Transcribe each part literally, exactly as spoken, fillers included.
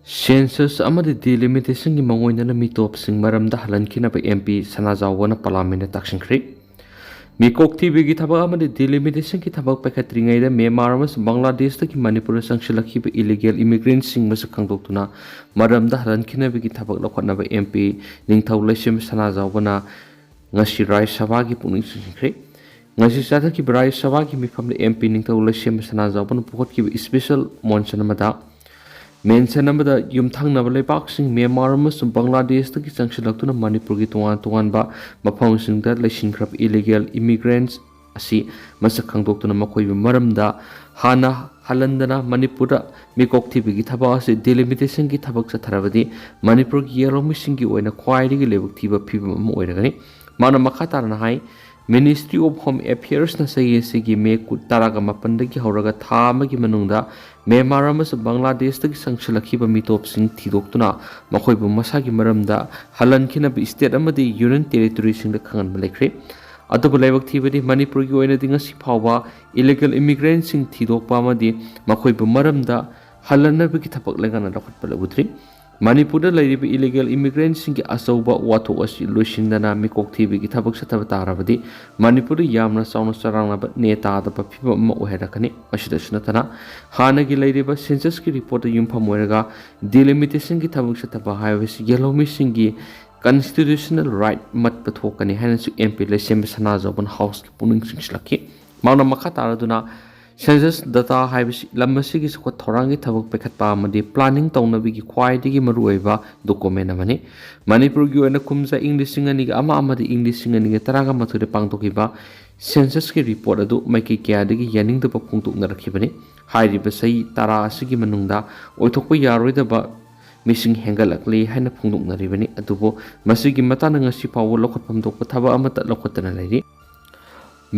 Census ꯑꯃꯗꯤ Delimitationꯒꯤ ꯃꯉꯣꯏꯅꯅ ꯃꯤꯇꯣꯞꯁꯤꯡ ꯃꯔꯝꯗ ꯍꯜꯍꯟꯈꯤꯅꯕ M P ꯁꯅꯥꯖꯥꯎꯕꯅ Parliamentꯇ ꯇꯥꯛꯁꯤꯟꯈ꯭ꯔꯦ꯫ ꯃꯤꯀꯣꯛ ꯊꯤꯕꯒꯤ ꯊꯕꯛ ꯑꯃꯗꯤ Delimitationꯒꯤ ꯊꯕꯛ ꯄꯥꯏꯈꯠꯇ꯭ꯔꯤꯉꯩꯗ ꯃ꯭ꯌꯥꯟꯃꯥꯔ ꯑꯃꯁꯨꯡ ꯕꯪꯒ꯭ꯂꯥꯗꯦꯁꯇꯒꯤ ꯃꯅꯤꯄꯨꯔꯗ ꯆꯪꯁꯤꯜꯂꯛꯈꯤꯕ illegal immigrantꯁꯤꯡ ꯃꯁꯛ ꯈꯪꯗꯣꯛꯇꯨꯅ ꯃꯔꯝꯗ ꯍꯜꯍꯟꯈꯤꯅꯕꯒꯤ ꯊꯕꯛ ꯂꯧꯈꯠꯅꯕ M P ꯅꯤꯡꯊꯧ ꯂꯩꯁꯦꯝꯕ ꯁꯅꯥꯖꯥꯎꯕꯅ ꯉꯁꯤ ꯔꯥꯖ꯭ꯌ ꯁꯚꯥꯒꯤ ꯄꯨꯛꯅꯤꯡ ꯆꯤꯡꯁꯤꯟꯈ꯭ꯔꯦ꯫ ꯉꯁꯤ ꯆꯠꯊꯈꯤꯕ ꯔꯥꯖ꯭ꯌ ꯁꯚꯥꯒꯤ ꯃꯤꯐꯝꯗ M P ꯅꯤꯡꯊꯧ ꯂꯩꯁꯦꯝꯕ ꯁꯅꯥꯖꯥꯎꯕꯅ ꯄꯨꯈꯠꯈꯤꯕ special motion ꯑꯃꯗ mention ꯑꯃꯗ ꯌꯨꯝꯊꯪꯅꯕ ꯂꯩꯕꯥꯛꯁꯤꯡ ꯃ꯭ꯌꯥꯟꯃꯥꯔ ꯑꯃꯁꯨꯡ ꯕꯪꯒ꯭ꯂꯥꯗꯦꯁꯇꯒꯤ ꯆꯪꯁꯤꯜꯂꯛꯇꯨꯅ ꯃꯅꯤꯄꯨꯔꯒꯤ ꯇꯣꯉꯥꯟ ꯇꯣꯉꯥꯟꯕ ꯃꯐꯝꯁꯤꯡꯗ ꯂꯩꯁꯤꯟꯈ꯭ꯔꯕ illegal immigrants ꯑꯁꯤ ꯃꯁꯛ ꯈꯪꯗꯣꯛꯇꯨꯅ ꯃꯈꯣꯏꯕꯨ ꯃꯔꯝꯗ ꯍꯥꯟꯅ ꯍꯜꯍꯟꯗꯅ ꯃꯅꯤꯄꯨꯔꯗ ꯃꯤꯀꯣꯛ ꯊꯤꯕꯒꯤ ꯊꯕꯛ ꯑꯁꯤ Delimitationꯒꯤ ꯊꯕꯛ ꯆꯠꯊꯔꯕꯗꯤ ꯃꯅꯤꯄꯨꯔꯒꯤ ꯌꯦꯜꯍꯧꯃꯤꯁꯤꯡꯒꯤ ꯑꯣꯏꯅ ꯈ꯭ꯋꯥꯏꯗꯒꯤ ꯂꯥꯏꯕꯛ ꯊꯤꯕ ꯐꯤꯕꯝ ꯑꯃ ꯑꯣꯏꯔꯒꯅꯤ꯫ ꯃꯥꯅ ꯃꯈꯥ ꯇꯥꯅ ꯍꯥꯏ, Ministry of Home Affairsꯅ ꯆꯍꯤ ꯑꯁꯤꯒꯤ ꯃꯦ ꯀꯨꯟ, ꯇꯔꯥꯒ ꯃꯥꯄꯟꯗꯒꯤ ꯍꯧꯔꯒ ꯊꯥ ꯑꯃꯒꯤ ꯃꯅꯨꯡꯗ ꯃ꯭ꯌꯥꯟꯃꯥꯔ ꯑꯃꯁꯨꯡ ꯕꯪꯒ꯭ꯂꯥꯗꯦꯁꯇꯒꯤ ꯆꯪꯁꯤꯜꯂꯛꯈꯤꯕ ꯃꯤꯇꯣꯞꯁꯤꯡ ꯊꯤꯗꯣꯛꯇꯨꯅ ꯃꯈꯣꯏꯕꯨ ꯃꯁꯥꯒꯤ ꯃꯔꯝꯗ ꯍꯜꯍꯟꯈꯤꯅꯕ state ꯑꯃꯗꯤ union territoryꯁꯤꯡꯗ ꯈꯪꯍꯟꯕ ꯂꯩꯈ꯭ꯔꯦ꯫ ꯑꯗꯨꯕꯨ ꯂꯥꯏꯕꯛ ꯊꯤꯕꯗꯤ ꯃꯅꯤꯄꯨꯔꯒꯤ ꯑꯣꯏꯅꯗꯤ ꯉꯁꯤ ꯐꯥꯎꯕ illegal immigrantꯁꯤꯡ ꯊꯤꯗꯣꯛꯄ ꯑꯃꯗꯤ ꯃꯈꯣꯏꯕꯨ ꯃꯔꯝꯗ ꯍꯜꯍꯟꯅꯕꯒꯤ ꯊꯕꯛ ꯂꯩꯉꯥꯛꯅ ꯂꯧꯈꯠꯄ ꯎꯗ꯭ꯔꯤ꯫ ꯃꯅꯤꯄꯨꯔꯗ ꯂꯩꯔꯤꯕ illegal immigrantꯁꯤꯡꯒꯤ ꯑꯆꯧꯕ ꯋꯥꯊꯣꯛ ꯑꯁꯤ ꯂꯣꯏꯁꯤꯟꯗꯅ ꯃꯤꯀꯣꯛ ꯊꯤꯕꯒꯤ ꯊꯕꯛ ꯆꯠꯊꯕ ꯇꯥꯔꯕꯗꯤ ꯃꯅꯤꯄꯨꯔꯗ ꯌꯥꯝꯅ ꯆꯥꯎꯅ ꯆꯔꯥꯡꯅꯕ ꯅꯦ ꯇꯥꯗꯕ ꯐꯤꯕꯝ ꯑꯃ ꯑꯣꯏꯍꯜꯂꯛꯀꯅꯤ꯫ ꯃꯁꯤꯗꯁꯨ ꯅꯠꯇꯅ ꯍꯥꯟꯅꯒꯤ ꯂꯩꯔꯤꯕ Censusꯀꯤ reportꯇ ꯌꯨꯝꯐꯝ ꯑꯣꯏꯔꯒ Delimitationꯒꯤ ꯊꯕꯛ ꯆꯠꯊꯕ ꯍꯥꯏꯕꯁꯤ ꯌꯦꯜꯍꯧꯃꯤꯁꯤꯡꯒꯤ constitutional right ꯃꯠꯄ ꯊꯣꯛꯀꯅꯤ ꯍꯥꯏꯅꯁꯨ M P ꯂꯩꯁꯦꯝꯕ ꯁꯅꯥꯖꯥꯎꯕꯅ Houseꯀꯤ ꯄꯨꯛꯅꯤꯡ ꯆꯤꯡꯁꯤꯜꯂꯛꯈꯤ꯫ ꯃꯍꯥꯛꯅ ꯃꯈꯥ ꯇꯥꯔꯗꯨꯅ Census data ꯍꯥꯏꯕꯁꯤ ꯂꯝ ꯑꯁꯤꯒꯤ ꯆꯥꯎꯈꯠ ꯊꯧꯔꯥꯡꯒꯤ ꯊꯕꯛ ꯄꯥꯏꯈꯠꯄ ꯑꯃꯗꯤ planning ꯇꯧꯅꯕꯒꯤ ꯈ꯭ꯋꯥꯏꯗꯒꯤ ꯃꯔꯨꯑꯣꯏꯕ document ꯑꯃꯅꯤ꯫ ꯃꯅꯤꯄꯨꯔꯒꯤ ꯑꯣꯏꯅ ꯀꯨꯝꯖꯥ ꯏꯪ ꯂꯤꯁꯤꯡ ꯑꯅꯤꯒ ꯑꯃ ꯑꯃꯗꯤ ꯏꯪ ꯂꯤꯁꯤꯡ ꯑꯅꯤꯒ ꯇꯔꯥꯒ ꯃꯥꯊꯣꯏꯗ ꯄꯥꯡꯊꯣꯛꯈꯤꯕ Censusꯀꯤ report ꯑꯗꯨ ꯃꯥꯏꯀꯩ ꯀꯌꯥꯗꯒꯤ ꯌꯥꯅꯤꯡꯗꯕ ꯐꯣꯡꯗꯣꯛꯅꯔꯛꯈꯤꯕꯅꯤ꯫ ꯍꯥꯏꯔꯤꯕ ꯆꯍꯤ ꯇꯔꯥ ꯑꯁꯤꯒꯤ ꯃꯅꯨꯡꯗ ꯑꯣꯏꯊꯣꯛꯄ ꯌꯥꯔꯣꯏꯗꯕ ꯃꯤꯁꯤꯡ ꯍꯦꯟꯒꯠꯂꯛꯂꯤ ꯍꯥꯏꯅ ꯐꯣꯡꯗꯣꯛꯅꯔꯤꯕꯅꯤ꯫ ꯑꯗꯨꯕꯨ ꯃꯁꯤꯒꯤ ꯃꯇꯥꯡꯗ ꯉꯁꯤ ꯐꯥꯎꯕ ꯂꯧꯈꯠꯐꯝ ꯊꯣꯛꯄ ꯊꯕꯛ ꯑꯃꯠꯇ ꯂꯧꯈꯠꯇꯅ ꯂꯩꯔꯤ꯫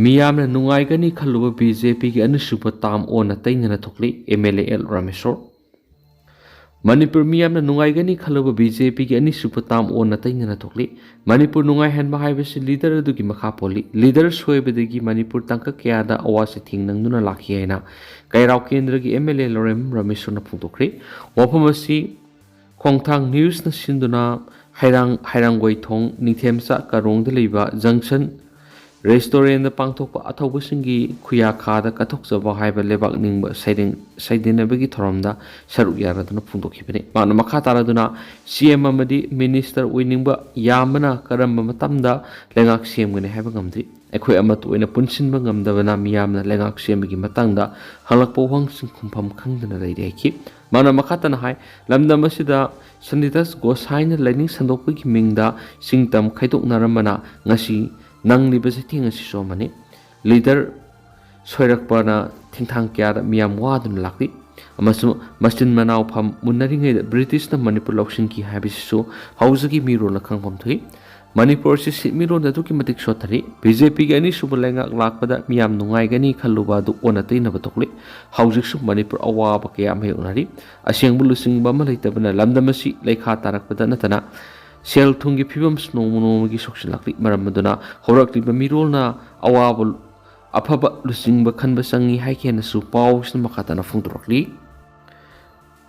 ꯃꯤꯌꯥꯝꯅ ꯅꯨꯡꯉꯥꯏꯒꯅꯤ ꯈꯜꯂꯨꯕ BJPꯒꯤ ꯑꯅꯤꯁꯨꯕ term ꯑꯣꯟꯅ ꯇꯩꯅꯅ ꯊꯣꯛꯂꯤ, MLA L ꯔꯥꯃꯦꯁꯣꯔ꯫ ꯃꯅꯤꯄꯨꯔ ꯃꯤꯌꯥꯝꯅ ꯅꯨꯡꯉꯥꯏꯒꯅꯤ ꯈꯜꯂꯨꯕ ꯕꯤ ꯖꯦ ꯄꯤꯒꯤ ꯑꯅꯤꯁꯨꯕ ꯇꯥꯝ ꯑꯣꯟꯅ ꯇꯩꯅꯅ ꯊꯣꯛꯂꯤ꯫ ꯃꯅꯤꯄꯨꯔ ꯅꯨꯡꯉꯥꯏꯍꯟꯕ ꯍꯥꯏꯕꯁꯤ ꯂꯤꯗꯔ ꯑꯗꯨꯒꯤ ꯃꯈꯥ ꯄꯣꯜꯂꯤ꯫ ꯂꯤꯗꯔ ꯁꯣꯏꯕꯗꯒꯤ ꯃꯅꯤꯄꯨꯔ ꯇꯥꯡꯀꯛ ꯀꯌꯥꯗ ꯑꯋꯥ ꯆꯩꯊꯦꯡ ꯅꯪꯗꯨꯅ ꯂꯥꯛꯈꯤ ꯍꯥꯏꯅ ꯀꯩꯔꯥꯎ ꯀꯦꯟꯗ꯭ꯔꯒꯤ ꯑꯦꯝ ꯑꯦꯜ ꯑꯦ ꯂꯧꯔꯦꯝ ꯔꯃꯦꯁꯣꯔꯅ ꯐꯣꯡꯗꯣꯛꯈ꯭ꯔꯦ꯫ ꯋꯥꯐꯝ ꯑꯁꯤ ꯈꯣꯡꯊꯥꯡ ꯅ꯭ꯌꯨꯁꯅ ꯁꯤꯟꯗꯨꯅ ꯍꯩꯔꯥꯡ-, ꯍꯩꯔꯥꯡꯒꯣꯏꯊꯣꯡ ꯅꯤꯡꯊꯦꯝꯆꯥ ꯀꯥꯔꯣꯡꯗ ꯂꯩꯕ ꯖꯪꯁꯟ ꯔꯦꯁꯇꯣꯔꯦꯟꯗ ꯄꯥꯡꯊꯣꯛꯄ ꯑꯊꯧꯕꯁꯤꯡꯒꯤ ꯈꯨꯌꯥꯈꯥꯗ ꯀꯠꯊꯣꯛꯆꯕ ꯍꯥꯏꯕ ꯂꯩꯕꯥꯛ ꯅꯤꯡꯕ ꯁꯩꯔꯦꯡ-, ꯁꯩꯗꯦꯟꯅꯕꯒꯤ ꯊꯧꯔꯝꯗ ꯁꯔꯨꯛ ꯌꯥꯅꯗꯨꯅ ꯐꯣꯡꯗꯣꯛꯈꯤꯕꯅꯤ꯫ ꯃꯍꯥꯛꯅ ꯃꯈꯥ ꯇꯥꯔꯗꯨꯅ, ꯁꯤ ꯑꯦꯝ ꯑꯃꯗꯤ ꯃꯤꯅꯤꯁꯇꯔ ꯑꯣꯏꯅꯤꯡꯕ ꯌꯥꯝꯕꯅ ꯀꯔꯝꯕ ꯃꯇꯝꯗ ꯂꯩꯉꯥꯛ ꯁꯦꯝꯒꯅꯤ ꯍꯥꯏꯕ ꯉꯝꯗ꯭ꯔꯤ꯫ ꯑꯩꯈꯣꯏ ꯑꯃꯠꯇ ꯑꯣꯏꯅ ꯄꯨꯟꯁꯤꯟꯕ ꯉꯝꯗꯕꯅ ꯃꯤꯌꯥꯝꯅ ꯂꯩꯉꯥꯛ ꯁꯦꯝꯕꯒꯤ ꯃꯇꯥꯡꯗ ꯍꯪꯂꯛꯄ ꯋꯥꯍꯪꯁꯤꯡ ꯈꯨꯝꯐꯝ ꯈꯪꯗꯅ ꯂꯩꯔꯦ ꯍꯥꯏꯈꯤ꯫ ꯃꯍꯥꯛꯅ ꯃꯈꯥ ꯇꯥꯅ ꯍꯥꯏ, ꯂꯝꯗꯝ ꯑꯁꯤꯗ ꯁꯅꯤꯗꯥꯁ ꯒꯣꯁꯥꯏꯅ ꯂꯥꯏꯅꯤꯡ ꯁꯟꯗꯣꯛꯄꯒꯤ ꯃꯤꯡꯗ ꯁꯤꯡꯇꯝ ꯈꯥꯏꯗꯣꯛꯅꯔꯝꯕꯅ ꯉꯁꯤ ꯅꯪꯂꯤꯕ ꯆꯩꯊꯦꯡ ꯑꯁꯤꯁꯨ ꯑꯃꯅꯤ꯫ ꯂꯤꯗꯔ ꯁꯣꯏꯔꯛꯄꯅ ꯊꯦꯡꯊꯥꯡ ꯀꯌꯥꯗ ꯃꯤꯌꯥꯝ ꯋꯥꯗꯨꯅ ꯂꯥꯛꯂꯤ ꯑꯃꯁꯨꯡ ꯃꯆꯤꯟ ꯃꯅꯥꯎ ꯐꯝ ꯃꯨꯟꯅꯔꯤꯉꯩꯗ ꯕ꯭ꯔꯤꯇꯤꯁꯅ ꯃꯅꯤꯄꯨꯔ ꯂꯧꯁꯤꯟꯈꯤ ꯍꯥꯏꯕꯁꯤꯁꯨ ꯍꯧꯖꯤꯛꯀꯤ ꯃꯤꯔꯣꯜꯅ ꯈꯪꯐꯝ ꯊꯣꯛꯏ꯫ ꯃꯅꯤꯄꯨꯔ ꯑꯁꯤ ꯁꯤꯟꯃꯤꯔꯣꯟꯗ ꯑꯗꯨꯛꯀꯤ ꯃꯇꯤꯛ ꯁꯣꯠꯊꯔꯤ꯫ ꯕꯤ ꯖꯦ ꯄꯤꯒꯤ ꯑꯅꯤꯁꯨꯕ ꯂꯩꯉꯥꯛ ꯂꯥꯛꯄꯗ ꯃꯤꯌꯥꯝ ꯅꯨꯡꯉꯥꯏꯒꯅꯤ ꯈꯜꯂꯨꯕ ꯑꯗꯨ ꯑꯣꯟꯅ ꯇꯩꯅꯕ ꯊꯣꯛꯂꯤ꯫ ꯍꯧꯖꯤꯛꯁꯨ ꯃꯅꯤꯄꯨꯔ ꯑꯋꯥꯕ ꯀꯌꯥ ꯃꯥꯌꯣꯛꯅꯔꯤ꯫ ꯑꯁꯦꯡꯕ ꯂꯨꯆꯤꯡꯕ ꯑꯃ ꯂꯩꯇꯕꯅ ꯂꯝꯗꯝ ꯑꯁꯤ ꯂꯩꯈꯥ ꯇꯥꯔꯛꯄꯗ ꯅꯠꯇꯅ ꯁꯦꯜ ꯊꯨꯝꯒꯤ ꯐꯤꯕꯝꯁꯨ ꯅꯣꯡꯃ ꯅꯣꯡꯃꯒꯤ ꯁꯣꯛꯆꯤꯜꯂꯛꯂꯤ꯫ ꯃꯔꯝ ꯑꯗꯨꯅ ꯍꯧꯔꯛꯂꯤꯕ ꯃꯤꯔꯣꯜꯅ ꯑꯋꯥꯕ, ꯑꯐꯕ ꯂꯨꯆꯤꯡꯕ ꯈꯟꯕ ꯆꯪꯏ ꯍꯥꯏꯈꯤ ꯍꯥꯏꯅꯁꯨ ꯄꯥꯎꯁꯤꯅ ꯃꯈꯥ ꯇꯥꯅ ꯐꯣꯡꯗꯣꯔꯛꯂꯤ꯫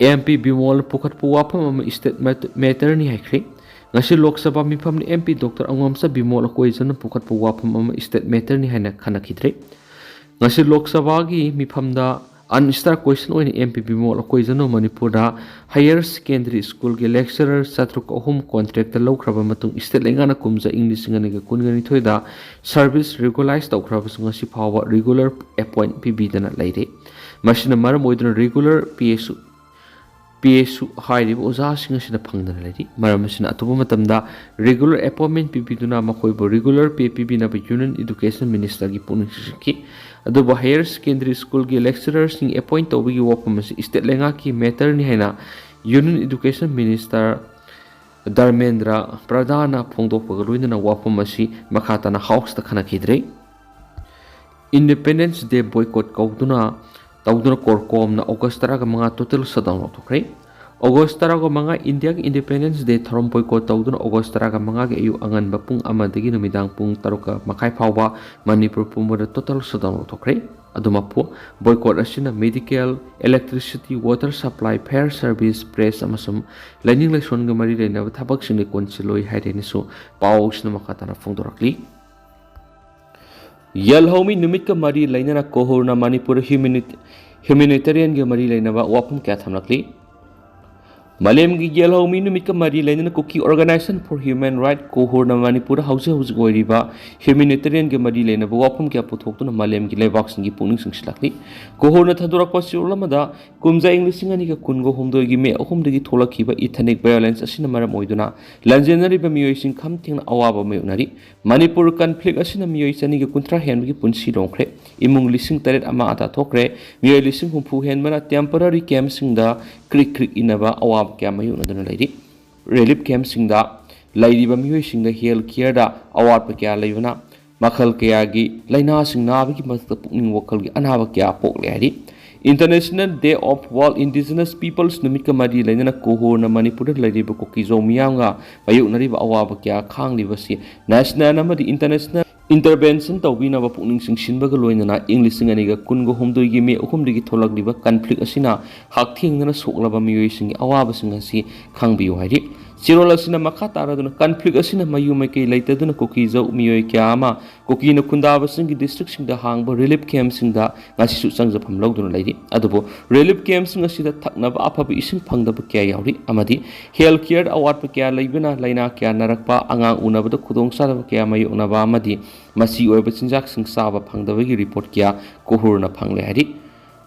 ꯑꯦꯝ ꯄꯤ ꯕꯤꯃꯣꯜ ꯄꯨꯈꯠꯄ ꯋꯥꯐꯝ ꯑꯃ state mat-, matter ꯅꯤ ꯍꯥꯏꯈ꯭ꯔꯦ꯫ ꯉꯁꯤ Lok Sabha ꯃꯤꯐꯝꯅ M P doctor ꯑꯉꯣꯝꯆꯥ Bimol ꯑꯀꯣꯏꯖꯅ ꯄꯨꯈꯠꯄ ꯋꯥꯐꯝ ꯑꯃ state matter ꯅꯤ ꯍꯥꯏꯅ ꯈꯟꯅꯈꯤꯗ꯭ꯔꯦ꯫ ꯉꯁꯤ ꯂꯣꯛ ꯁꯚꯥꯒꯤ ꯃꯤꯐꯝꯗ unanswered question ꯑꯣꯏꯅ ꯑꯦꯝ ꯄꯤ ꯕꯤꯃꯣꯜ ꯑꯀꯣꯏꯖꯅ ꯃꯅꯤꯄꯨꯔꯗ higher secondary school ꯒꯤ lecturer ꯆꯥꯇ꯭ꯔꯨꯛ ꯑꯍꯨꯝ contract ꯇ ꯂꯧꯈ꯭ꯔꯕ ꯃꯇꯨꯡ state ꯂꯩꯉꯥꯛꯅ ꯀꯨꯝꯖꯥ ꯏꯪ ꯂꯤꯁꯤꯡ ꯑꯅꯤꯒ ꯀꯨꯟꯒ ꯅꯤꯊꯣꯏꯗ service regularize ꯇꯧꯈ꯭ꯔꯕꯁꯨ ꯉꯁꯤ ꯐꯥꯎꯕ regular appoint ꯄꯤꯕꯤꯗꯅ ꯂꯩꯔꯦ꯫ ꯃꯁꯤꯅ ꯃꯔꯝ ꯑꯣꯏꯗꯨꯅ regular P S U, P S U ꯍꯥꯏꯔꯤꯕ ꯑꯣꯖꯥꯁꯤꯡ ꯑꯁꯤꯅ ꯐꯪꯗꯅ ꯂꯩꯔꯤ꯫ ꯃꯔꯝ ꯑꯁꯤꯅ ꯑꯊꯨꯕ ꯃꯇꯝꯗ regular appointment ꯄꯤꯕꯤꯗꯨꯅ ꯃꯈꯣꯏꯕꯨ regular pay ꯄꯤꯕꯤꯅꯕ Union Education Minister ꯒꯤ ꯄꯨꯛꯅꯤꯡ ꯆꯤꯡꯁꯤꯟꯈꯤ꯫ ꯑꯗꯨꯕꯨ higher secondary school ꯒꯤ lecturer ꯁꯤꯡ appoint ꯇꯧꯕꯒꯤ ꯋꯥꯐꯝ ꯑꯁꯤ state ꯂꯩꯉꯥꯛꯀꯤ matter ꯅꯤ ꯍꯥꯏꯅ Union Education Minister ꯙꯔꯃꯦꯟꯗ꯭ꯔ ꯄ꯭ꯔꯙꯥꯟꯅ ꯐꯣꯡꯗꯣꯛꯄꯒ ꯂꯣꯏꯅꯅ ꯋꯥꯐꯝ ꯑꯁꯤ ꯃꯈꯥ ꯇꯥꯅ House ꯇ ꯈꯟꯅꯈꯤꯗ꯭ꯔꯦ꯫ Independence Day boycott ꯀꯧꯗꯨꯅ, ꯇꯧꯗꯨꯅ ꯀꯣꯔꯀꯣꯝꯅ August ꯇꯔꯥꯒ ꯃꯉꯥ total shutdown ꯂꯥꯎꯊꯣꯛꯈ꯭ꯔꯦ꯫ ꯑꯣꯒꯁ ꯇꯔꯥꯃꯉꯥ, ꯏꯟꯗꯤꯌꯥꯒꯤ ꯏꯟꯗꯤꯄꯦꯟꯗꯦꯟꯁ ꯗꯦ ꯊꯧꯔꯝ ꯕꯣꯏꯀꯣꯠ ꯇꯧꯗꯨꯅ ꯑꯣꯒꯁ ꯇꯔꯥꯃꯉꯥꯒꯤ ꯑꯌꯨꯛ ꯑꯉꯟꯕ ꯄꯨꯡ ꯑꯃꯗꯒꯤ ꯅꯨꯃꯤꯗꯥꯡ ꯄꯨꯡ ꯇꯔꯨꯛ ꯃꯈꯥꯏ ꯐꯥꯎꯕ ꯃꯅꯤꯄꯨꯔ ꯄꯨꯝꯕꯗ ꯇꯣꯇꯦꯜ ꯁꯠꯗꯥꯎꯟ ꯂꯧꯊꯣꯛꯈ꯭ꯔꯦ꯫ ꯑꯗꯨꯃꯛꯄꯨ, ꯕꯣꯏꯀꯣꯠ ꯑꯁꯤꯅ medical, electricity, water supply, Fire service, press ꯑꯃꯁꯨꯡ ꯂꯥꯏꯅꯤꯡ ꯂꯥꯏꯁꯣꯟꯒ ꯃꯔꯤ ꯂꯩꯅꯕ ꯊꯕꯛꯁꯤꯡꯗ ꯀꯣꯟꯁꯤꯜꯂꯣꯏ ꯍꯥꯏꯔꯦꯅꯁꯨ ꯄꯥꯎꯁꯤꯅ ꯃꯈꯥ ꯇꯥꯅ ꯐꯣꯡꯗꯣꯔꯛꯂꯤ꯫ ꯌꯦꯜꯍꯧꯃꯤ ꯅꯨꯃꯤꯠꯀ ꯃꯔꯤ ꯂꯩꯅꯅ ꯀꯣꯍꯨꯔꯅ ꯃꯅꯤꯄꯨꯔ ꯍ꯭ꯌꯨꯃꯤꯅꯤ-, ꯍ꯭ꯌꯨꯃꯤꯅꯤꯇꯦꯔꯤꯌꯟꯒꯤ ꯃꯔꯤ ꯂꯩꯅꯕ ꯋꯥꯐꯝ ꯀꯌꯥ ꯊꯝꯂꯛꯂꯤ꯫ ꯃꯥꯂꯦꯝꯒꯤ ꯌꯦꯜꯍꯧꯃꯤ ꯅꯨꯃꯤꯠꯀ ꯃꯔꯤ ꯂꯩꯅꯅ ꯀꯨꯀꯤ ꯑꯣꯔꯒꯅꯥꯏꯖꯦꯁꯟ ꯐꯣꯔ ꯍ꯭ꯌꯨꯃꯦꯟ ꯔꯥꯏꯠ ꯀꯣꯍꯨꯔꯅ ꯃꯅꯤꯄꯨꯔꯗ ꯍꯧꯖꯤꯛ ꯍꯧꯖꯤꯛ ꯑꯣꯏꯔꯤꯕ ꯍ꯭ꯌꯨꯃꯤꯅꯤꯇꯦꯔꯤꯌꯟꯒꯤ ꯃꯔꯤ ꯂꯩꯅꯕ ꯋꯥꯐꯝ ꯀꯌꯥ ꯄꯨꯊꯣꯛꯇꯨꯅ ꯃꯥꯂꯦꯝꯒꯤ ꯂꯩꯕꯥꯛꯁꯤꯡꯒꯤ ꯄꯨꯛꯅꯤꯡ ꯆꯤꯡꯁꯤꯜꯂꯛꯂꯤ꯫ ꯀꯣꯍꯨꯔꯅ ꯊꯥꯗꯣꯔꯛꯄ ꯆꯦꯔꯣꯜ ꯑꯃꯗ, ꯀꯨꯝꯖꯥ ꯏꯪ ꯂꯤꯁꯤꯡ ꯑꯅꯤꯒ ꯀꯨꯟꯒ ꯍꯨꯝꯗꯣꯏꯒꯤ ꯃꯦ ꯑꯍꯨꯝꯗꯒꯤ ꯊꯣꯛꯂꯛꯈꯤꯕ ꯏꯊꯅꯤꯛ ꯚꯥꯏꯑꯣꯂꯦꯟꯁ ꯑꯁꯤꯅ ꯃꯔꯝ ꯑꯣꯏꯗꯨꯅ ꯂꯥꯟꯖꯦꯟꯅꯔꯤꯕ ꯃꯤꯑꯣꯏꯁꯤꯡ ꯈꯝ ꯊꯦꯡꯅ ꯑꯋꯥꯕ ꯃꯥꯌꯣꯛꯅꯔꯤ꯫ ꯃꯅꯤꯄꯨꯔ ꯀꯟꯐ꯭ꯂꯤꯛ ꯑꯁꯤꯅ ꯃꯤꯑꯣꯏ ꯆꯅꯤꯒ ꯀꯨꯟꯊ꯭ꯔꯥ ꯍꯦꯟꯕꯒꯤ ꯄꯨꯟꯁꯤ ꯂꯣꯡꯈ꯭ꯔꯦ꯫ ꯏꯃꯨꯡ ꯂꯤꯁꯤꯡ ꯇꯔꯦꯠ ꯑꯃ ꯑꯇꯥ ꯊꯣꯛꯈ꯭ꯔꯦ꯫ ꯃꯤꯑꯣꯏ ꯂꯤꯁꯤꯡ ꯍꯨꯝꯐꯨ ꯍꯦꯟꯕꯅ ꯇꯦꯝꯄꯔꯔꯤ ꯀꯦꯝꯞꯁꯤꯡꯗ ꯀ꯭ꯔꯤꯛ ꯀ꯭ꯔꯤꯛ ꯏꯟꯅꯕ ꯑꯋꯥꯕ ꯀꯌꯥ ꯃꯥꯌꯣꯛꯅꯗꯨꯅ ꯂꯩꯔꯤ꯫ ꯔꯤꯂꯤꯐ ꯀꯦꯝꯞꯁꯤꯡꯗ ꯂꯩꯔꯤꯕ ꯃꯤꯑꯣꯏꯁꯤꯡꯗ ꯍꯦꯜꯊ ꯀꯤꯌꯔꯗ ꯑꯋꯥꯠꯄ ꯀꯌꯥ ꯂꯩꯕꯅ ꯃꯈꯜ ꯀꯌꯥꯒꯤ ꯂꯥꯏꯅꯥꯁꯤꯡ ꯅꯥꯕꯒꯤ ꯃꯊꯛꯇ ꯄꯨꯛꯅꯤꯡ ꯋꯥꯈꯜꯒꯤ ꯑꯅꯥꯕ ꯀꯌꯥ ꯄꯣꯛꯂꯦ ꯍꯥꯏꯔꯤ꯫ International Day of World Indigenous Peoples ꯅꯨꯃꯤꯠꯀ ꯃꯔꯤ ꯂꯩꯅꯅ ꯀꯣꯍꯨꯔꯅ ꯃꯅꯤꯄꯨꯔꯗ ꯂꯩꯔꯤꯕ ꯀꯨꯀꯤꯖꯧ ꯃꯤꯌꯥꯝꯒ ꯃꯥꯌꯣꯛꯅꯔꯤꯕ ꯑꯋꯥꯕ ꯀꯌꯥ ꯈꯥꯡꯂꯤꯕꯁꯤ ꯅꯦꯁꯅꯦꯜ ꯑꯃꯗꯤ ꯏꯟꯇꯔꯅꯦꯁꯅꯦꯜ ꯏꯟꯇꯔꯚꯦꯟꯁꯟ ꯇꯧꯕꯤꯅꯕ ꯄꯨꯛꯅꯤꯡ ꯆꯤꯡꯁꯤꯟꯕꯒ ꯂꯣꯏꯅꯅ ꯏꯪ ꯂꯤꯁꯤꯡ ꯑꯅꯤꯒ ꯀꯨꯟꯒ ꯍꯨꯝꯗꯣꯏꯒꯤ ꯃꯦ ꯑꯍꯨꯝꯗꯒꯤ ꯊꯣꯛꯂꯛꯂꯤꯕ ꯀꯟꯐ꯭ꯂꯤꯛ ꯑꯁꯤꯅ ꯍꯛꯊꯦꯡꯅꯅ ꯁꯣꯛꯂꯕ ꯃꯤꯑꯣꯏꯁꯤꯡꯒꯤ ꯑꯋꯥꯕꯁꯤꯡ ꯑꯁꯤ ꯈꯪꯕꯤꯌꯨ ꯍꯥꯏꯔꯤ꯫ ꯆꯦꯔꯣꯜ ꯑꯁꯤꯅ ꯃꯈꯥ ꯇꯥꯔꯗꯨꯅ ꯀꯟꯐ꯭ꯂꯤꯛ ꯑꯁꯤꯅ ꯃꯌꯨꯝ ꯃꯩꯀꯩ ꯂꯩꯇꯗꯨꯅ ꯀꯨꯀꯤꯖꯧ ꯃꯤꯑꯣꯏ ꯀꯌꯥ ꯑꯃ ꯀꯨꯀꯤꯅ ꯈꯨꯟꯗꯥꯕꯁꯤꯡꯒꯤ ꯗꯤꯁꯇ꯭ꯔꯤꯛꯁꯤꯡꯗ ꯍꯥꯡꯕ ꯔꯤꯂꯤꯐ ꯀꯦꯝꯞꯁꯤꯡꯗ ꯉꯁꯤꯁꯨ ꯆꯪꯖꯐꯝ ꯂꯧꯗꯨꯅ ꯂꯩꯔꯤ꯫ ꯑꯗꯨꯕꯨ ꯔꯤꯂꯤꯐ ꯀꯦꯝꯞꯁꯤꯡ ꯑꯁꯤꯗ ꯊꯛꯅꯕ ꯑꯐꯕ ꯏꯁꯤꯡ ꯐꯪꯗꯕ ꯀꯌꯥ ꯌꯥꯎꯔꯤ ꯑꯃꯗꯤ ꯍꯦꯜꯊ ꯀꯤꯌꯔꯗ ꯑꯋꯥꯠꯄ ꯀꯌꯥ ꯂꯩꯕꯅ ꯂꯥꯏꯅꯥ ꯀꯌꯥ ꯅꯥꯔꯛꯄ, ꯑꯉꯥꯡ ꯎꯅꯕꯗ ꯈꯨꯗꯣꯡꯆꯥꯗꯕ ꯀꯌꯥ ꯃꯥꯌꯣꯛꯅꯕ ꯑꯃꯗꯤ ꯃꯆꯤ ꯑꯣꯏꯕ ꯆꯤꯟꯖꯥꯛꯁꯤꯡ ꯆꯥꯕ ꯐꯪꯗꯕꯒꯤ ꯔꯤꯄꯣꯔꯠ ꯀꯌꯥ ꯀꯣꯍꯨꯔꯅ ꯐꯪꯂꯦ ꯍꯥꯏꯔꯤ꯫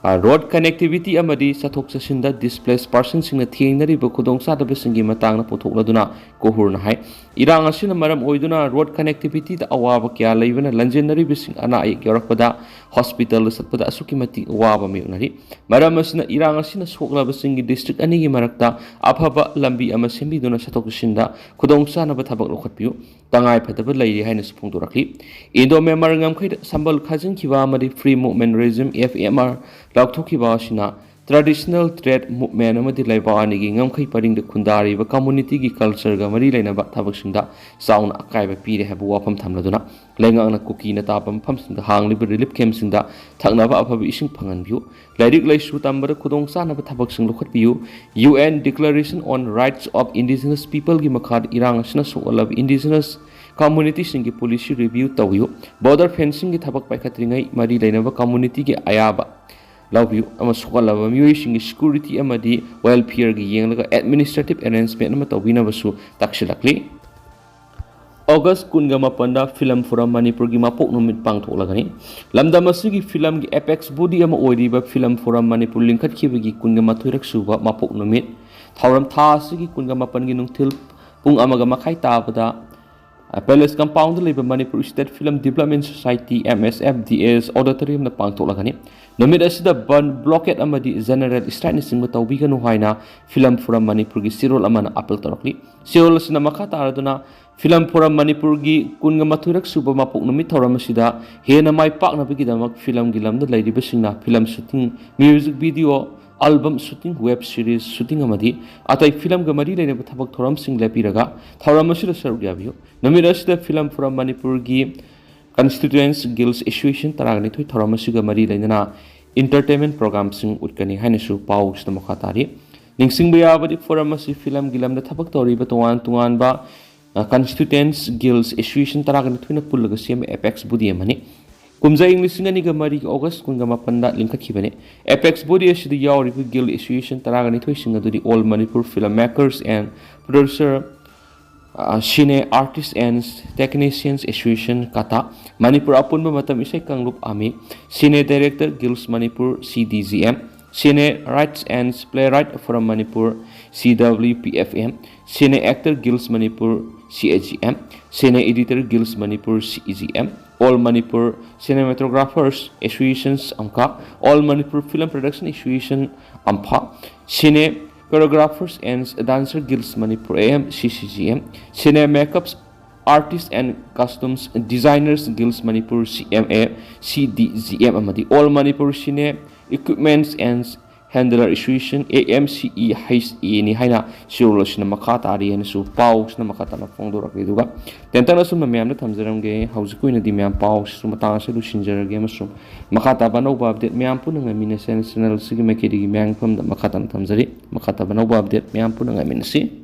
ꯑ, ꯔꯣꯗ ꯀꯅꯦꯛꯇꯤꯚꯤꯇꯤ ꯑꯃꯗꯤ ꯆꯠꯊꯣꯛ ꯆꯠꯁꯤꯟꯗ ꯗꯤꯁꯄ꯭ꯂꯦꯁ ꯄꯥꯔꯁꯟꯁꯤꯡꯅ ꯊꯦꯡꯅꯔꯤꯕ ꯈꯨꯗꯣꯡꯆꯥꯗꯕꯁꯤꯡꯒꯤ ꯃꯇꯥꯡꯗ ꯄꯨꯊꯣꯛꯂꯗꯨꯅ ꯀꯣꯍꯨꯔꯅ ꯍꯥꯏ, ꯏꯔꯥꯡ ꯑꯁꯤꯅ ꯃꯔꯝ ꯑꯣꯏꯗꯨꯅ ꯔꯣꯗ ꯀꯅꯦꯛꯇꯤꯚꯤꯇꯤꯗ ꯑꯋꯥꯕ ꯀꯌꯥ ꯂꯩꯕꯅ ꯂꯟꯖꯦꯟꯅꯔꯤꯕꯁꯤꯡ ꯑꯅꯥ ꯑꯌꯦꯛ ꯌꯥꯎꯔꯛꯄꯗ ꯍꯣꯁꯄꯤꯇꯥꯜꯗ ꯆꯠꯄꯗ ꯑꯁꯨꯛꯀꯤ ꯃꯇꯤꯛ ꯑꯋꯥꯕ ꯃꯥꯌꯣꯛꯅꯔꯤ꯫ ꯃꯔꯝ ꯑꯁꯤꯅ ꯏꯔꯥꯡ ꯑꯁꯤꯅ ꯁꯣꯛꯂꯕꯁꯤꯡꯒꯤ ꯗꯤꯁꯇ꯭ꯔꯤꯛ ꯑꯅꯤꯒꯤ ꯃꯔꯛꯇ ꯑꯐꯕ ꯂꯝꯕꯤ ꯑꯃ ꯁꯦꯝꯕꯤꯗꯨꯅ ꯆꯠꯊꯣꯛ ꯆꯠꯁꯤꯟꯗ ꯈꯨꯗꯣꯡꯆꯥꯅꯕ ꯊꯕꯛ ꯂꯧꯈꯠꯄꯤꯌꯨ꯫ ꯇꯉꯥꯏ ꯐꯗꯕ ꯂꯩꯔꯤ ꯍꯥꯏꯅꯁꯨ ꯐꯣꯡꯗꯣꯔꯛꯂꯤ꯫ ꯏꯟꯗꯣ ꯃ꯭ꯌꯥꯟꯃꯥꯔ ꯉꯝꯈꯩꯗ ꯁꯝꯕꯜ ꯈꯥꯖꯤꯟꯈꯤꯕ ꯑꯃꯗꯤ free movement regime, F M R, ꯂꯥꯎꯊꯣꯛꯈꯤꯕ ꯑꯁꯤꯅ Traditional trade movement ꯑꯃꯗꯤ ꯂꯩꯕꯥꯛ ꯑꯅꯤꯒꯤ ꯉꯝꯈꯩ ꯄꯔꯤꯡꯗ ꯈꯨꯟꯗꯥꯔꯤꯕ community ꯒꯤ culture ꯒ ꯃꯔꯤ ꯂꯩꯅꯕ ꯊꯕꯛꯁꯤꯡꯗ ꯆꯥꯎꯅ ꯑꯀꯥꯏꯕ ꯄꯤꯔꯦ ꯍꯥꯏꯕ ꯋꯥꯐꯝ ꯊꯝꯂꯗꯨꯅ, ꯂꯩꯉꯥꯛꯅ ꯀꯨꯀꯤꯅ ꯇꯥꯕ ꯃꯐꯝꯁꯤꯡꯗ ꯍꯥꯡꯂꯤꯕ relief camp ꯁꯤꯡꯗ ꯊꯛꯅꯕ ꯑꯐꯕ ꯏꯁꯤꯡ ꯐꯪꯍꯟꯕꯤꯌꯨ, ꯂꯥꯏꯔꯤꯛ ꯂꯥꯏꯁꯨ ꯇꯝꯕꯗ ꯈꯨꯗꯣꯡꯆꯥꯅꯕ ꯊꯕꯛꯁꯤꯡ ꯂꯧꯈꯠꯄꯤꯌꯨ, U N Declaration on Rights of Indigenous People ꯒꯤ ꯃꯈꯥꯗ ꯏꯔꯥꯡ ꯑꯁꯤꯅ ꯁꯣꯛꯍꯜꯂꯕ indigenous community ꯁꯤꯡꯒꯤ policy review ꯇꯧꯕꯤꯌꯨ, border fencing ꯒꯤ ꯊꯕꯛ ꯄꯥꯏꯈꯠꯇ꯭ꯔꯤꯉꯩ ꯃꯔꯤ ꯂꯩꯅꯕ community ꯒꯤ ꯑꯌꯥꯕ ꯂꯧꯕꯤꯌꯨ, ꯑꯃꯁꯨꯡ ꯁꯣꯛꯍꯜꯂꯕ ꯃꯤꯑꯣꯏꯁꯤꯡꯒꯤ security ꯑꯃꯗꯤ welfare ꯒꯤ ꯌꯦꯡꯂꯒ administrative arrangement ꯑꯃ ꯇꯧꯕꯤꯅꯕꯁꯨ ꯇꯛꯁꯤꯜꯂꯛꯂꯤ꯫ ꯑꯣꯒꯁ ꯀꯨꯟꯒ ꯃꯥꯄꯟꯗ Film Forum ꯃꯅꯤꯄꯨꯔꯒꯤ ꯃꯄꯣꯛ ꯅꯨꯃꯤꯠ ꯄꯥꯡꯊꯣꯛꯂꯒꯅꯤ꯫ ꯂꯝꯗꯝ ꯑꯁꯤꯒꯤ film ꯒꯤ apex body ꯑꯃ ꯑꯣꯏꯔꯤꯕ Film Forum ꯃꯅꯤꯄꯨꯔ ꯂꯤꯡꯈꯠꯈꯤꯕꯒꯤ ꯀꯨꯟꯒ ꯃꯥꯊꯣꯏꯔꯛ ꯁꯨꯕ ꯃꯄꯣꯛ ꯅꯨꯃꯤꯠ ꯊꯧꯔꯝ ꯊꯥ ꯑꯁꯤꯒꯤ ꯀꯨꯟꯒ ꯃꯥꯄꯟꯒꯤ ꯅꯨꯡꯊꯤꯜ ꯄꯨꯡ ꯑꯃꯒ ꯃꯈꯥꯏ ꯇꯥꯕꯗ Palace Compound ꯗ ꯂꯩꯕ Manipur State Film Development Society, M S F D S, auditorium ꯗ ꯄꯥꯡꯊꯣꯛꯂꯒꯅꯤ꯫ ꯅꯨꯃꯤꯠ ꯑꯁꯤꯗ ꯕꯟ, blockade ꯑꯃꯗꯤ general strike ꯅꯆꯤꯡꯕ ꯇꯧꯕꯤꯒꯅꯨ ꯍꯥꯏꯅ Film Forum ꯃꯅꯤꯄꯨꯔꯒꯤ ꯆꯦꯔꯣꯜ ꯑꯃꯅ appeal ꯇꯧꯔꯛꯂꯤ꯫ ꯆꯦꯔꯣꯜ ꯑꯁꯤꯅ ꯃꯈꯥ ꯇꯥꯔꯗꯨꯅ, Film Forum ꯃꯅꯤꯄꯨꯔꯒꯤ ꯀꯨꯟꯒ ꯃꯥꯊꯣꯏꯔꯛ ꯁꯨꯕ ꯃꯄꯣꯛ ꯅꯨꯃꯤꯠ ꯊꯧꯔꯝ ꯑꯁꯤꯗ ꯍꯦꯟꯅ ꯃꯥꯏ ꯄꯥꯛꯅꯕꯒꯤꯗꯃꯛ film ꯒꯤ ꯂꯝꯗ ꯂꯩꯔꯤꯕꯁꯤꯡꯅ film shooting, music video, album shooting, web series shooting ꯑꯃꯗꯤ ꯑꯇꯩ film ꯒ ꯃꯔꯤ ꯂꯩꯅꯕ ꯊꯕꯛ ꯊꯧꯔꯝꯁꯤꯡ ꯂꯦꯞꯄꯤꯔꯒ ꯊꯧꯔꯝ ꯑꯁꯤꯗ ꯁꯔꯨꯛ ꯌꯥꯕꯤꯌꯨ꯫ ꯅꯨꯃꯤꯠ ꯑꯁꯤꯗ Film Forum ꯃꯅꯤꯄꯨꯔꯒꯤ Constituents Guilds Association ꯇꯔꯥꯒ ꯅꯤꯊꯣꯏ ꯊꯧꯔꯝ ꯑꯁꯤꯒ ꯃꯔꯤ ꯂꯩꯅꯅ entertainment program ꯁꯤꯡ ꯎꯠꯀꯅꯤ ꯍꯥꯏꯅꯁꯨ ꯄꯥꯎꯁꯤꯗ ꯃꯈꯥ ꯇꯥꯔꯤ꯫ ꯅꯤꯡꯁꯤꯡꯕ ꯌꯥꯕꯗꯤ, forum ꯑꯁꯤ film ꯒꯤ ꯂꯝꯗ ꯊꯕꯛ ꯇꯧꯔꯤꯕ ꯇꯣꯉꯥꯟ ꯇꯣꯉꯥꯟꯕ, ꯑ, Constituents Guilds Association ꯇꯔꯥꯒ ꯅꯤꯊꯣꯏꯅ ꯄꯨꯜꯂꯒ ꯁꯦꯝꯕ apex body ꯑꯃꯅꯤ꯫ ꯀꯨꯝꯖꯥ ꯏꯪ ꯂꯤꯁꯤꯡ ꯑꯅꯤꯒ ꯃꯔꯤꯒꯤ ꯑꯣꯒꯁ ꯀꯨꯟꯒ ꯃꯥꯄꯟꯗ ꯂꯤꯡꯈꯠꯈꯤꯕꯅꯤ꯫ Apex body ꯑꯁꯤꯗ ꯌꯥꯎꯔꯤꯕ guild association ꯇꯔꯥꯒ ꯅꯤꯊꯣꯏꯁꯤꯡ ꯑꯗꯨꯗꯤ All Manipur Film Makers and Producer, ꯑ, Cine Artists and Technicians Association, ꯀꯇꯥ, Manipur ꯑꯄꯨꯟꯕ ꯃꯇꯝ ꯏꯁꯩ ꯀꯥꯡꯂꯨꯞ, ꯑꯃꯤ, Cine Director Guilds Manipur, C D G M, Cine Writers and Playwrights Forum Manipur, C W P F M, Cine Actor Guilds Manipur, C A G M, Cine Editor Guilds Manipur, C E G M, All Manipur Cinematographers Associations, AMCA, All Manipur Film Production Association, AMPA, Cine Choreographers and Dancer Guilds Manipur, A M C C G M, Cine Makeups Artists and Costumes Designers Guilds Manipur, C M A C D G M, ꯑꯃꯗꯤ All Manipur Cine Equipments and Handler Association, A M C E H A ꯅꯤ ꯍꯥꯏꯅ ꯁꯤꯔꯣꯜ ꯑꯁꯤꯅ ꯃꯈꯥ ꯇꯥꯔꯤ ꯍꯥꯏꯅꯁꯨ ꯄꯥꯎꯁꯤꯅ ꯃꯈꯥ ꯇꯥꯅ ꯐꯣꯡꯗꯣꯔꯛꯂꯤ꯫ ꯑꯗꯨꯒ ꯇꯦꯟꯇꯛꯅ ꯑꯁꯨꯝꯅ ꯃꯌꯥꯝꯗ ꯊꯝꯖꯔꯝꯒꯦ꯫ ꯍꯧꯖꯤꯛꯀꯤ ꯑꯣꯏꯅꯗꯤ ꯃꯌꯥꯝ ꯄꯥꯎꯁꯤꯁꯨ ꯃꯇꯥꯡ ꯑꯁꯤꯗ ꯂꯣꯏꯁꯤꯟꯖꯔꯒꯦ ꯑꯃꯁꯨꯡ ꯃꯈꯥ ꯇꯥꯕ ꯑꯅꯧꯕ ꯑꯞꯗꯦꯠ ꯃꯌꯥꯝ ꯄꯨꯟꯅ ꯉꯥꯏꯃꯤꯟꯅꯁꯦ ꯍꯥꯏꯅ ꯆꯦꯅꯦꯜ ꯑꯁꯤꯒꯤ ꯃꯥꯏꯀꯩꯗꯒꯤ ꯃꯌꯥꯝꯒꯤ ꯃꯐꯝꯗ ꯃꯈꯥ ꯇꯥꯅ ꯊꯝꯖꯔꯤ꯫ ꯃꯈꯥ ꯇꯥꯕ ꯑꯅꯧꯕ ꯑꯞꯗꯦꯠ ꯃꯌꯥꯝ ꯄꯨꯟꯅ ꯉꯥꯏꯃꯤꯟꯅꯁꯤ꯫